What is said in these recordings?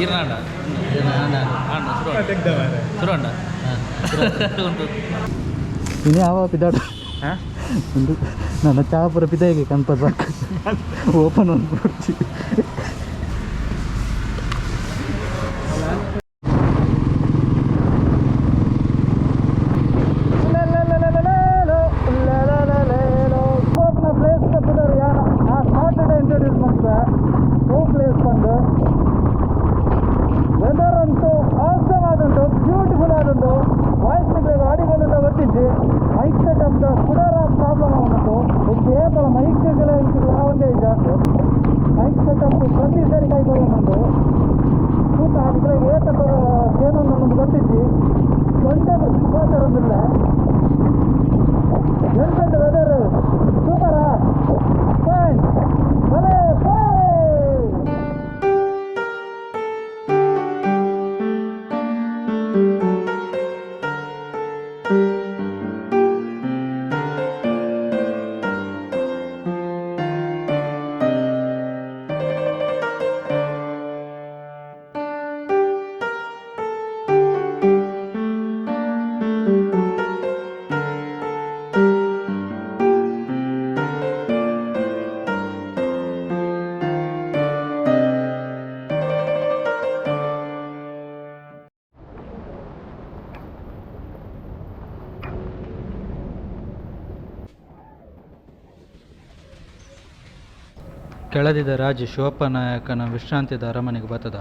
ಈರ್ನಾಂಡ ಆಂಡ ಸುರುಂಡ ಒಂದು ಇನ್ನು ಯಾವ ಪಿದಾಡ ಒಂದು ನನ್ನ ಚಾಪುರ ಪಿದಾಯಿಗೆ ಕನ್ಪ ಸಾಕು ಓಪನ್ ಒಂದು ಕೊಡ್ತಿ. ಇಂಟ್ರೊಡ್ಯೂಸ್ ಮಾಡ್ತಾರೆ ಪ್ಲೇಸ್ ಬಂದು ವೆದರ್ ಅಂತೂ ಆಸಮ್ ಆದುಂಟು, ಬ್ಯೂಟಿಫುಲ್ ಆದುಂಟು. ವಾಯ್ಸ್ ನಿಕ್ಲೆಗ್ ಆಡಿಬಲ್ ಗೊತ್ತಿಜ್ಜಿ. ಮೈಕ್ ಸೆಟಪ್ ಕುಡಾರ ಪ್ರಾಬ್ಲಮ್ ಆಗುಂಟು. ಕೇವಲ ಮೈಕ್ ಒಂದೇ ಜಾಸ್ತಿ ಮೈಕ್ ಸೆಟಪ್ ಪ್ರತಿ ಸರಿ ಕೈ ಕೊಡೋದುಂಟು. ತೂಕ ನಿಕ್ಲೆಗ್ ಏತ ಏನೊಂದು ಗೊತ್ತಿಜ್ಜಿ. ತೊಂಡೆ ಪಾತೆರೊಂದಿಲ್ಲ. ಎಂತುಂಡು ವೆದರ್? ಸೂಪರಾ? ಫೈನ್, ಭಲೇ ಫೈನ್. ಕೆಳದಿದ ರಾಜ ಶಿವಪ್ಪ ನಾಯಕನ ವಿಶ್ರಾಂತಿದ ಅರಮನೆಗೆ ಬತ್ತದ.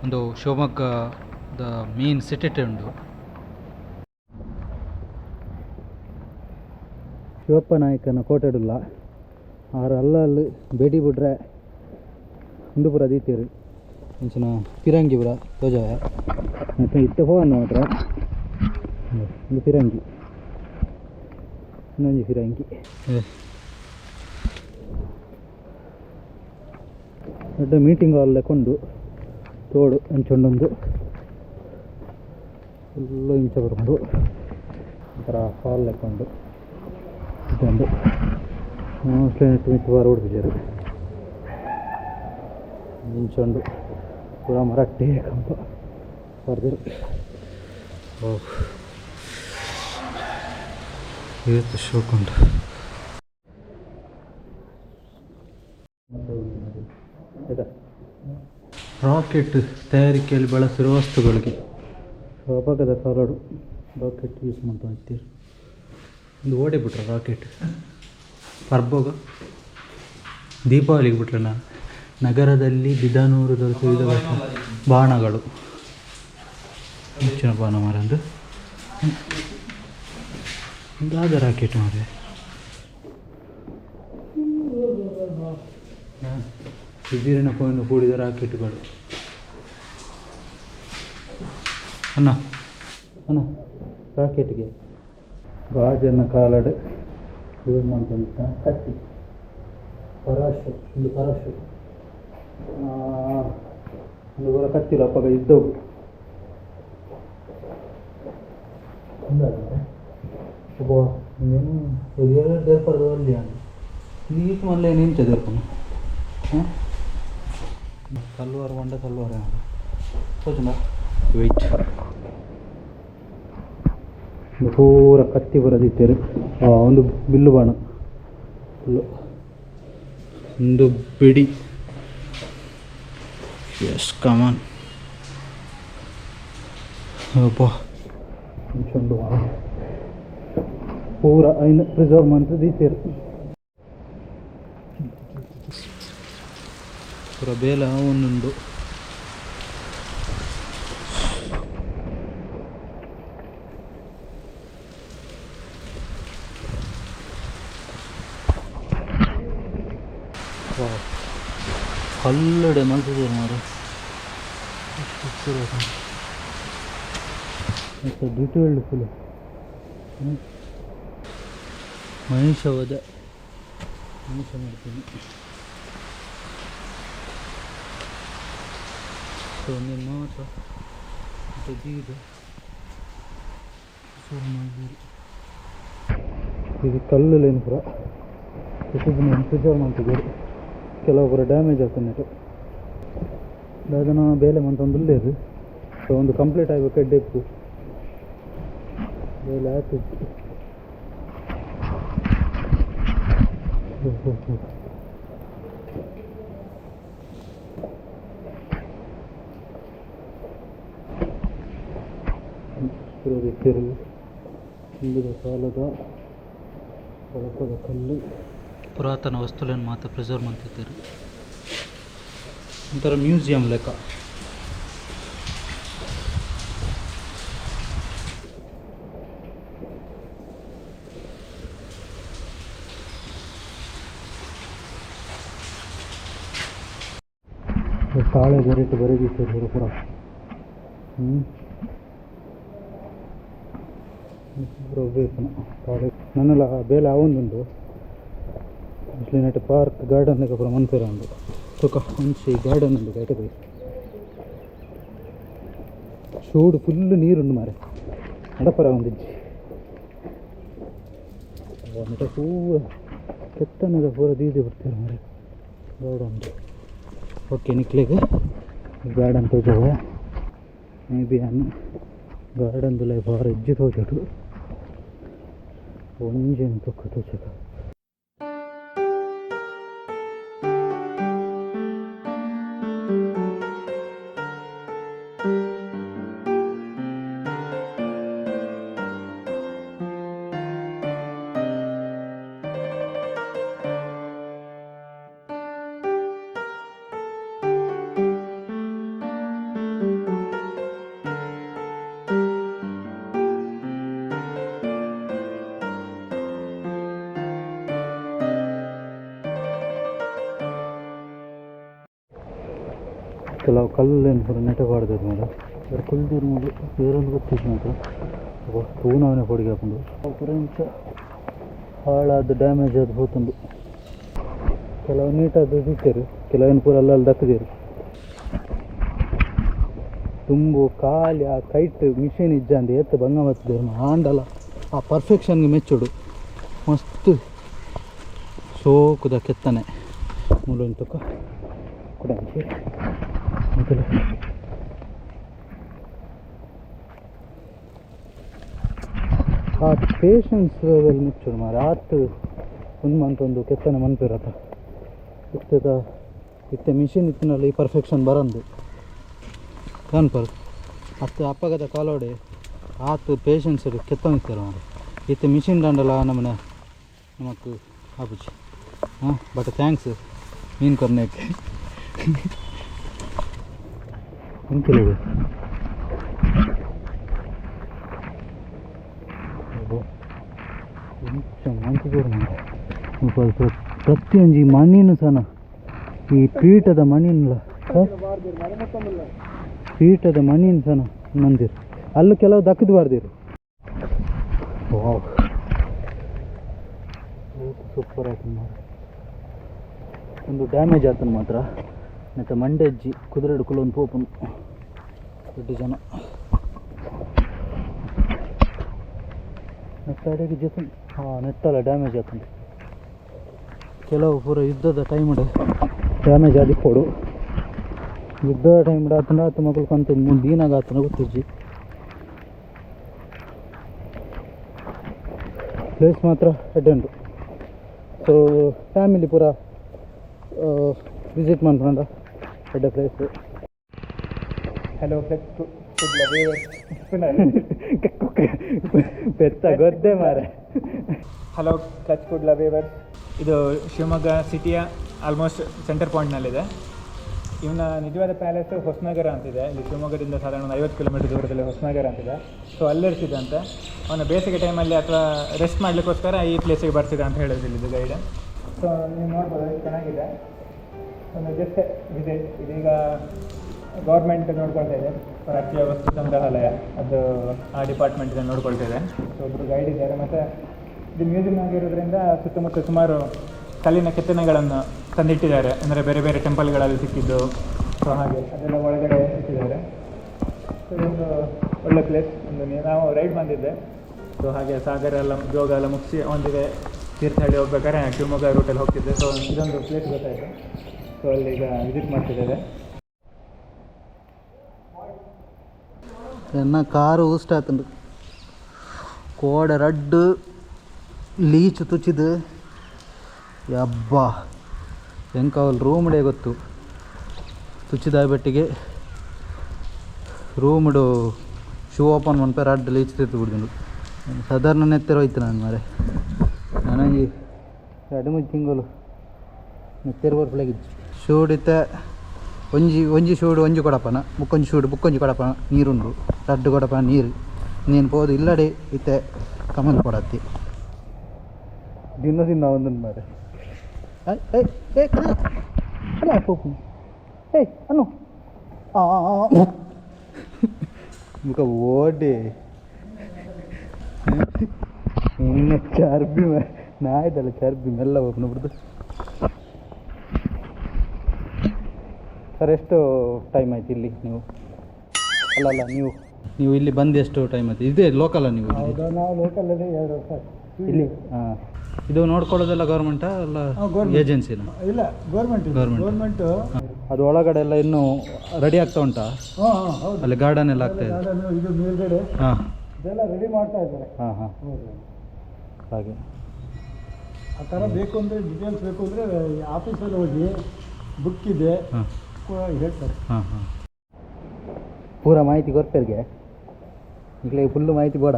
ಒಂದು ಶಿವಮೊಗ್ಗದ ಮೇನ್ ಸಿಟಿ ಉಂಡು. ಶಿವಪ್ಪ ನಾಯಕನ ಕೋಟೆಡುಲ್ಲ ಆರ್ ಅಲ್ಲಲ್ಲಿ ಬೆಡಿ ಬಿಡ್ರೆ ಉಂದು ಪೂರ ದೀತೀರು. ಅಂಚಿನ ಫಿರಂಗಿ ಪೂರ ತೋಜಾಯ. ಮತ್ತು ಇತ್ತೆ ಪೋವೊಂದು ಮಾತ್ರ. ಒಂದು ಫಿರಂಗಿ, ಇನ್ನೊಂಜಿ ಫಿರಂಗಿ. ದೊಡ್ಡ ಮೀಟಿಂಗ್ ಹಾಲ್ ಲೆಕ್ಕೊಂಡು ತೋಡು ಅಂಚೊಂಡೊಂದು ಫುಲ್ಲು ಇಂಚ ಬರ್ಕೊಂಡು ಒಂಥರ ಹಾಲ್ ಲೆಕ್ಕೊಂಡು ಇದೊಂದು. ಮೋಸ್ಟ್ಲಿ ಮಿತ್ತು ಬಾರ ಉಡ್ಪಿಜರು. ಇಂಚೊಂಡು ಪೂರ ಮರಟ್ಟೆ ಕಂಪ ಬರ್ದಿರು. ಓ, ಏತ್ ಶೋಕುಂಡು. ಆಯ್ತಾ? ರಾಕೆಟ್ ತಯಾರಿಕೆಯಲ್ಲಿ ಬಳಸಿರುವ ವಸ್ತುಗಳಿಗೆ ಅಪಗದ ಕಾಲಡು ರಾಕೆಟ್ ಯೂಸ್ ಮಾಡ್ತಾ ಇರ್ತೀರಿ. ಒಂದು ಓಡೆ ಬಿಟ್ರೆ ರಾಕೆಟ್ ಪರ್ಬೋಗ ದೀಪಾವಳಿಗೆ ಬಿಟ್ರೆ ನಾ ನಗರದಲ್ಲಿ ಬಿದನೂರು ದೊರೆತ ವಿವಿಧ ಬಗೆಯ ಬಾಣಗಳು. ಹೆಚ್ಚಿನ ಬಾಣ ಮಾರಂದು ಒಂದು ರಾಕೆಟ್ ಮಾರೆ. ಬಿದಿರಿನ ಕೋಯನ್ನು ಕೂಡಿದ ರಾಕೆಟ್ಗಳು. ಅಣ್ಣ, ಅಣ್ಣ, ರಾಕೆಟ್ಗೆ ಗಾಜನ ಕಾಲಡ್ ಯೂಸ್ ಮಾಡ್ತಂತ ಕತ್ತಿ, ಪರಾಶು. ಒಂದು ಪರಾಶು, ಒಂದು ಪೂರ ಕತ್ತಿಲ್ಲ ಅಪ್ಪಗ ಇದ್ದವು. ಒಂದಾಗಿದೆ. ಒಬ್ಬ ಏನು ದೇರ್ಪದ ಅಲ್ಲಿ ಈತ್ ಮಲ್ಲ ನಿಂಚ ದೇರ್ಪನ. ಹಾಂ, ತಲ್ವಾರ್ ಬಂಡ ತಲ್ವಾರ ತೋಜುಂಡ. ವೆಯ್ಟ್, ಒಂದು ಪೂರ ಕತ್ತಿ ಬರದಿತ್ತೇರು. ಒಂದು ಬಿಲ್ಲು ಬಾಣ ಫುಲ್ಲು. ಒಂದು ಬಿಡಿ. ಎಸ್, ಕಮಾನ್. ಅಪ್ಪ, ಚಂಡು ಪೂರ ಐನು ಪ್ರಿಸರ್ವ್ ಮಂತ್ ದೀತೇರು. ಪೂರ ಬೇಲ ಒಂದೊಂದು. ಕಲ್ಲಡೆ ಮಲ್ತಿದ್ದಾರೆ ಮಾರೆ. ಮತ್ತು ಡೀಟೇಲ್ಡ್ ಫುಲ್. ಮಹಿಷವಧ, ಮಹಿಷ ಮಾಡ್ತೀನಿ. ಸೊ ನಿಮ್ಮ ಮಾತ್ರ ಮತ್ತು ದೀದು ಮಾಡಿದ್ದೀರಿ. ಇದು ಕಲ್ಲುಲೇನು ಪೂರ ಪ್ರಿಸರ್ವ್ ಮಾಡ್ತಿದ್ದೀರಿ. ಕೆಲವೊಬ್ಬರು ಡ್ಯಾಮೇಜ್ ಆಗ್ತದೆ. ದಾದನ ಬೇಲೆ ಮಂತೊಂದುಲ್ಲೆರ್. ಸೊ ಒಂದು ಕಂಪ್ಲೀಟ್ ಆಯ್ಬೇಕು ಎಡ್ಡೆಪ್ಪು ಬೇಲೆ ಆತಿತ್ತು. ಪುರೋಹಿತರು ಹಿಂದಿನ ಕಾಲದ ಪಳಪದ ಕಲ್ಲು ಪುರಾತನ ವಸ್ತುಗಳನ್ನು ಮಾತ್ರ ಪ್ರಿಸರ್ವ್ ಮಾಡ್ತಿದ್ದರು. ಒಂಥರ ಮ್ಯೂಸಿಯಂ ಲೆಕ್ಕ. ತಾಳೆ ಬರೀಟು ಬರೆದಿತ್ತು ಪೂರ. ಪೂರ ತಾಳೆ ನನ್ನೆಲ್ಲ ಬೇಲೆ ಆವೊಂದುಂಡು. ನೆಟ್ ಪಾರ್ಕ್ ಗಾರ್ಡನ್ ಪೂರ ಮನ್ಪೆರ ಉಂಡು. ತುಕ ಒಂಚಿ ಗಾರ್ಡನ್ ಉಂಡು ಕೈಟೆ ಪೋಯಿ. ಶೋಡು ಫುಲ್ ನೀರುಂಡು ಮಾರೆ, ನಡಪರ ಒಂದಿಜ್ಜಿ. ನೆಟ ಹೂವು ಕೆತ್ತನೆದ ಪೂರ ದೀದಿ ಬಿಡ್ತಾರೆ ಮಾರೆ ಗಾರ್ಡನ್. ಓಕೆ, ನಿಕ್ಲೆಗ್ ಗಾರ್ಡನ್ ತೋಜವೆ. ಮೇ ಬಿ ಅನ್ ಗಾರ್ಡನ್ ದುಲೈ ಬಾರ ಎಜ್ಜಿ ತೋಜೊಡು. ಒಂಜೆನ್ ತುಕ್ಕ ತೋಜಕ. ಕೆಲವು ಕಲ್ಲೇನು ಪೂರ ನೆಟ ಪಾಡ್ದೆರ್ ಮಾತ್ರ. ಬೇರೆ ಕುಲ್ದಿರ್ ಮೂಲು ಬೇರೊಂದು ಗೊತ್ತಿಜ್ಜಿ ಮಾತ್ರ. ತೂನವನೇ ಪೋಡಿಗೆ ಆಪುಂಡು. ಅವು ಪೂರ ಇಂಚ ಹಾಳಾದ್ ಡ್ಯಾಮೇಜ್ ಆದ್ ಪೋತುಂಡು. ಕೆಲವು ನೀಟಾದ್ ದೀತೆರ್, ಕೆಲವೇನು ಪೂರ ಅಲ್ಲಲ್ಲಿ ದಕ್ಕ್ದೆರ್. ತುಂಬು ಖಾಲಿ ಆ ಕೈಟ್ ಮಿಷಿನ್ ಇಜ್ಜಂದೆ ಏತ್ ಬಂಗ ಬತ್ತುದೆರ್ ಆಂಡಲ ಆ ಪರ್ಫೆಕ್ಷನ್ಗೆ ಮೆಚ್ಚೊಡು. ಮಸ್ತ್ ಶೋಕುದ ಕೆತ್ತನೆ. ಮೂಲೊಂಜಿ ತುಕ ಕುಡೊಂಜಿ ಮೊದಲು ಆ ಪೇಷನ್ಸ್ ಲೆವೆಲ್ ಮೆಚ್ಚೊಡು ಮಾರೆ. ಆತ್ ಉಂದು ಮಂತೊಂದು ಕೆತ್ತನೆ ಮನ್ಪೆರತ. ಇತ್ತೆದ ಇತ್ತೆ ಮಿಷಿನ್ ಇತ್ತಿನಲ್ಲಿ ಈ ಪರ್ಫೆಕ್ಷನ್ ಬರಂದು ಕನ್ಪರ್ ಅತ್ತು. ಅಪ್ಪಗದ ಕಾಲೋಡೆ ಆತ್ ಪೇಷನ್ಸ್ ಕೆತ್ತೊಂದಿತ್ತೆರ್ ಮಾರೆ. ಇತ್ತೆ ಮಿಷಿನ್ ದಾಂಡಲ ನಮನೆ ನಮಕ್ ಆಪುಜಿ. ಹಾಂ, ಬಟ್ thanks ಮೀನ್ ಕೊರ್ನೇಕ್. ಎಂತಿಲ್ಲ ಎಂಚ ಮಂತುದೆರ್ ಮಾರೆ. ಮುಲ್ಪ ಪ್ರತಿಯೊಂಜಿ ಮಣಿನ್ ಸನ ಈ ಪೀಠದ ಮಣಿನ್ಲ, ಪೀಠದ ಮಣಿನ್ ಸನ ಮಂದಿರ್ ಅಲ್ಲಿ ಕೆಲವು ದಕ್ಕದು ಬಾರ್ದಿರು. ವಾವ್, ಸೂಪರ್ ಆಯ್ತು ಮಾರೆ. ಒಂದು ಡ್ಯಾಮೇಜ್ ಆತನ ಮಾತ್ರ. ಮತ್ತು ಮಂಡೆಜ್ಜಿ ಕುದುರೆ ಕುಲೊಂದು ಪೋಪುನು ದೊಡ್ಡ ಜನ. ನೆತ್ತ ಅಡೆಗೆ ಜೆತುಂಡು. ಹಾಂ, ನೆತ್ತಲ ಡ್ಯಾಮೇಜ್ ಆತುಂಡು. ಕೆಲವು ಪೂರ ಯುದ್ಧದ ಟೈಮ್ ಡ್ಯಾಮೇಜ್ ಆದಿಪ್ಪೊಡು. ಯುದ್ಧದ ಟೈಮ್ ಆತಂಡ ಆತ ಮಕ್ಕಳು ಕಂತ ದೀನಾಗ ಆತನ ಗೊತ್ತಿಜ್ಜಿ. ಪ್ಲೇಸ್ ಮಾತ್ರ ಎಡ್ಡೆ ಉಂಟು. ಸೊ ಫ್ಯಾಮಿಲಿ ಪೂರ ವಿಸಿಟ್ ಮನ್ಪುಂಡ ಎಡ್ಡೆ ಪ್ಲೇಸ್. ಹಲೋ ಕುಡ್ಲ ಪೆತ್ತ ಗೊದ್ದೆ ಮಾರೆ. ಹಲೋ ಕ್ಲಚ್ ಕುಡ್ಲ ವೇವರ್ಸ್, ಇದು ಶಿವಮೊಗ್ಗ ಸಿಟಿಯ ಆಲ್ಮೋಸ್ಟ್ ಸೆಂಟರ್ ಪಾಯಿಂಟ್ನಲ್ಲಿದೆ. ಇವನ ನಿಜವಾದ ಪ್ಯಾಲೇಸ್ ಹೊಸನಗರ ಅಂತಿದೆ. ಇಲ್ಲಿ ಶಿವಮೊಗ್ಗದಿಂದ ಸಾಧಾರಣ ಒಂದು 50 ಕಿಲೋಮೀಟರ್ ದೂರದಲ್ಲಿ ಹೊಸನಗರ ಅಂತಿದೆ. ಸೊ ಅಲ್ಲಿರ್ತಿದ್ದಂತೆ ಅವನ. ಬೇಸಿಗೆ ಟೈಮಲ್ಲಿ ಅಥವಾ ರೆಸ್ಟ್ ಮಾಡಲಿಕ್ಕೋಸ್ಕರ ಈ ಪ್ಲೇಸಿಗೆ ಬರ್ತಿದ್ದ ಅಂತ ಹೇಳಿದ್ರು ಇಲ್ಲಿದ್ದು ಗೈಡ್. ಸೊ ನೀವು ನೋಡ್ಬೋದು, ಚೆನ್ನಾಗಿದೆ. ಒಂದು ಜಸ್ಟ್ ವಿಸಿಟ್. ಇದೀಗ ಗೌರ್ಮೆಂಟ್ ನೋಡ್ಕೊಳ್ತಾ ಇದೆ. ರಾಷ್ಟ್ರೀಯ ವಸ್ತು ಸಂಗ್ರಹಾಲಯ ಅದು ಆ ಡಿಪಾರ್ಟ್ಮೆಂಟ್ ನೋಡ್ಕೊಳ್ತಾ ಇದೆ. ಸೊ ಒಬ್ಬರು ಗೈಡ್ ಇದ್ದಾರೆ. ಮತ್ತು ಇದು ಮ್ಯೂಸಿಯಂ ಆಗಿರೋದ್ರಿಂದ ಸುತ್ತಮುತ್ತ ಸುಮಾರು ಕಲ್ಲಿನ ಕೆತ್ತನೆಗಳನ್ನು ತಂದಿಟ್ಟಿದ್ದಾರೆ. ಅಂದರೆ ಬೇರೆ ಬೇರೆ ಟೆಂಪಲ್ಗಳಲ್ಲಿ ಸಿಕ್ಕಿದ್ದು. ಸೊ ಹಾಗೆ ಅದೆಲ್ಲ ಒಳಗಡೆ ಇಟ್ಟಿದ್ದಾರೆ. ಸೊ ಇದೊಂದು ಒಳ್ಳೆ ಪ್ಲೇಸ್. ಒಂದು ನಾವು ರೈಡ್ ಬಂದಿದ್ದೆ. ಸೊ ಹಾಗೆ ಸಾಗರ ಎಲ್ಲ, ಜೋಗ ಎಲ್ಲ ಮುಗಿಸಿ ಒಂದಿದೆ ತೀರ್ಥಹಳ್ಳಿ ಹೋಗ್ಬೇಕಾದ್ರೆ ಶಿವಮೊಗ್ಗ ರೂಟಲ್ಲಿ ಹೋಗ್ತಿದ್ದೆ. ಸೊ ಇದೊಂದು ಪ್ಲೇಸ್ ಗೊತ್ತಾಯಿತು. ಸೊ ಅಲ್ಲಿ ಈಗ ವಿಸಿಟ್ ಮಾಡ್ತಿದ್ದೇವೆ. ಎನ್ನ ಕಾರು ಊಸ್ಟ್ ಆತುಂಡು ಕೋಡೆ ರಡ್ಡು ಲೀಚ್ ತುಚ್ಚಿದು ಯಬ್ಬಾ ಎಂಕವಲ್ ರೂಮ್ಡೇ ಗೊತ್ತು ತುಚ್ಚಿದ ಬೆಟ್ಟಿಗೆ ರೂಮ್ಡು ಶೂ ಓಪನ್ ಮನ್ಪೆ ರಡ್ಡು ಲೀಚ್ ತಿತ್ತು ಬಿಡ್ದುಂಡು ಸಾಧಾರಣ ನೆತ್ತೆರ ಹೋಯ್ತು ನಾನು ಮಾರೆ ನಾನೊಂಜಿ ಎರಡು ಮೂರು ತಿಂಗಳು ನೆತ್ತೆರ ಬರ್ಪಲಾಗಿತ್ತು ಶೂಡಿತ್ತೆ ಒಂಜಿ ಒಂಜಿ ಶೂಡು ಒಂಜಿ ಕೊಡಪನ ಬುಕ್ಕೊಂಜಿ ಶೂಡು ಬುಕ್ಕೊಂಜಿ ಕೊಡಪನ ನೀರುಂಡು ರಡ್ಡು ಕೊಡಪನ ನೀರು ನೀನು ಪೋದು ಇಲ್ಲಡೆ ಇತ್ತೆ ಕಮಲ್ ಕೊಡತ್ತಿ ದಿನ ದಿನ ಒಂದೊಂದು ಮಾರೆ ಏಯ್ ಏಯ್ ಕಲ್ಲ ಪೋಪು ಏಯ್ ಅನ್ನು ಆ ಮುಖ ಓಡಿ ಇನ್ನು ಚರ್ಬಿ ನಾಯ್ದಲ್ಲ ಚರ್ಬಿ ಮೆಲ್ಲ ಹೋಗ್ನ ಬಿಡ್ದು. ಸರ್ ಎಷ್ಟು ಟೈಮ್ ಆಯ್ತು ಇಲ್ಲಿ ನೀವು? ಅಲ್ಲ ಅಲ್ಲ, ನೀವು ನೀವು ಇಲ್ಲಿ ಬಂದು ಎಷ್ಟು ಟೈಮ್ ಆಯ್ತು? ಇದೇ ಲೋಕಲ್ಲ ನೀವು? ನಾವು ಲೋಕಲಲ್ಲಿ 2 ವರ್ಷ ಇಲ್ಲಿ. ಹಾಂ, ಇದು ನೋಡ್ಕೊಳ್ಳೋದೆಲ್ಲ ಗೌರ್ಮೆಂಟಾ ಅಲ್ಲ ಏಜೆನ್ಸಿನ? ಇಲ್ಲ, ಗೌರ್ಮೆಂಟ್. ಗೌರ್ಮೆಂಟು. ಅದು ಒಳಗಡೆ ಎಲ್ಲ ಇನ್ನೂ ರೆಡಿ ಆಗ್ತಾ ಉಂಟಾ? ಹಾಂ ಹಾಂ ಹೌದು. ಅಲ್ಲಿ ಗಾರ್ಡನ್ ಎಲ್ಲ ಆಗ್ತಾ ಇದೆ. ಇದು ಮೇಲ್ಗಡೆ ಹಾಂ ಇದೆಲ್ಲ ರೆಡಿ ಮಾಡ್ತಾ ಇದ್ದಾರೆ. ಹಾಂ ಹಾಂ, ಹಾಗೆ. ಆ ಥರ ಬೇಕು ಅಂದರೆ, ಡೀಟೇಲ್ಸ್ ಬೇಕು ಅಂದರೆ ಆಫೀಸಲ್ಲಿ ಹೋಗಿ ಬುಕ್ ಇದೆ, ಹೇಳ್ತಾರೆ. ಹಾಂ ಹಾಂ, ಪೂರ ಮಾಹಿತಿ ಕೊರ್ಪೇರಿಗೆ ಈಗಲೇ ಫುಲ್ಲು ಮಾಹಿತಿ ಬೋಡ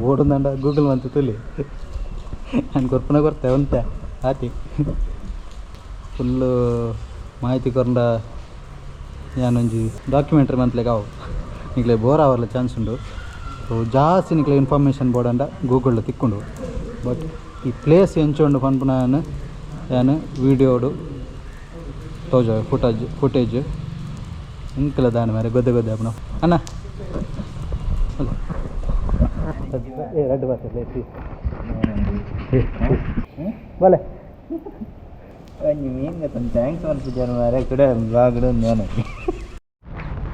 ಬೋರ್ಡ್ ಗೂಗಲ್ ಮಂತು ತುಲಿ ನಾನು ಕೊರ್ಪನ ಕೊರ್ತೆ ಉಂತೆ ಆತಿ ಫುಲ್ಲು ಮಾಹಿತಿ ಕೊರಂಡ ಯಾನೊಂಜಿ ಡಾಕ್ಯುಮೆಂಟ್ರಿ ಮಂತ್ಲೆಗ್ ಅವು ನಿಕ್ಲೆ ಬೋರ್ ಆವರ್ಲ ಚಾನ್ಸ್ ಉಂಡು. ಸೊ ಜಾಸ್ತಿ ನಿಕ್ಲೆ ಇನ್ಫಾರ್ಮೇಷನ್ ಬೋರ್ಡಂಡ ಗೂಗಲ್ ತಿಕ್ಕೊಂಡು. ಬಟ್ ಈ ಪ್ಲೇಸ್ ಎಂಚುಂಡು ಪನ್ಪುನ ಯಾನು ವೀಡಿಯೋಡು ತೋಜ ಫುಟೇಜ್ ಫುಟೇಜ್ ಇಂಕಲ ದಾನ ಮಾರೆ ಗೊದ್ದೆ ಗೊದ್ದೆ ಅಪ್ಪನ ಅಣ್ಣ ಅಲ್ಲ ಏ ರಡ್ಡು ಬರ್ತದೆ ಬಲೆ thanks ಮನ್ಪುಜಾರ ಮಾರೆ ಕೂಡ ಬ್ಲಾಗ್ಡು ನಾನು.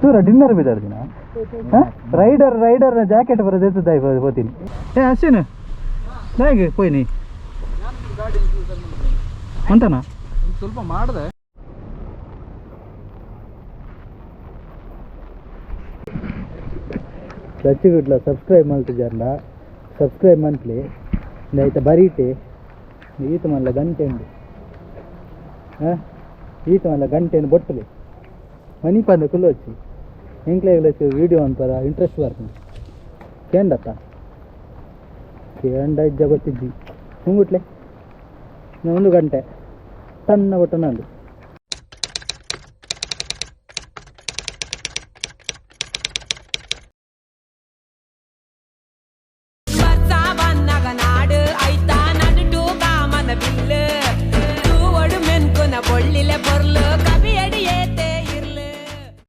ದೂರ ಡಿನ್ನರ್ ಬಿದ್ದಾಡ್ದಿನ ರೈಡರ್ ರೈಡರ್ ಜಾಕೆಟ್ ಬರೋದು ಹೋತೀನಿ. ಏ ಅಶ್ವಿನ್ ಹೇಗೆ ಪೋಯ್ನಿ ಉಂಟನಾ? ಸ್ವಲ್ಪ ಮಾಡಿದೆ. ಸಚ್ಚಿಗುಡ್ಲ ಸಬ್ಸ್ಕ್ರೈಬ್ ಮಲ್ತಿಜಾರ್ಲ ಸಬ್ಸ್ಕ್ರೈಬ್ ಮನ್ಪ್ಲಿ ಐತ ಬರೀಟೆ ಈತ ಮಲ್ಲ ಗಂಟೆ ಉಂಡು. ಹಾಂ, ಈತ ಮಲ್ಲ ಗಂಟೆಯನ್ನು ಬೊಟ್ಟಲಿ ಮನಿ ಪಂದ ಕುಲ್ಲೊಚ್ಚಿ ಎಂಕ್ಲೆ ವೀಡಿಯೋ ಅನ್ಪರ ಇಂಟ್ರೆಸ್ಟ್ ಬರ್ತೀನಿ. ಕೇಂಡತ್ತ ಕೇಂಡ ಇಜ್ಜ ಗೊತ್ತಿದ್ದಿ ಮುಂಗುಟ್ಲೆ 1 ಗಂಟೆ ಸಣ್ಣ ಬೊಟ್ಟನಂದು.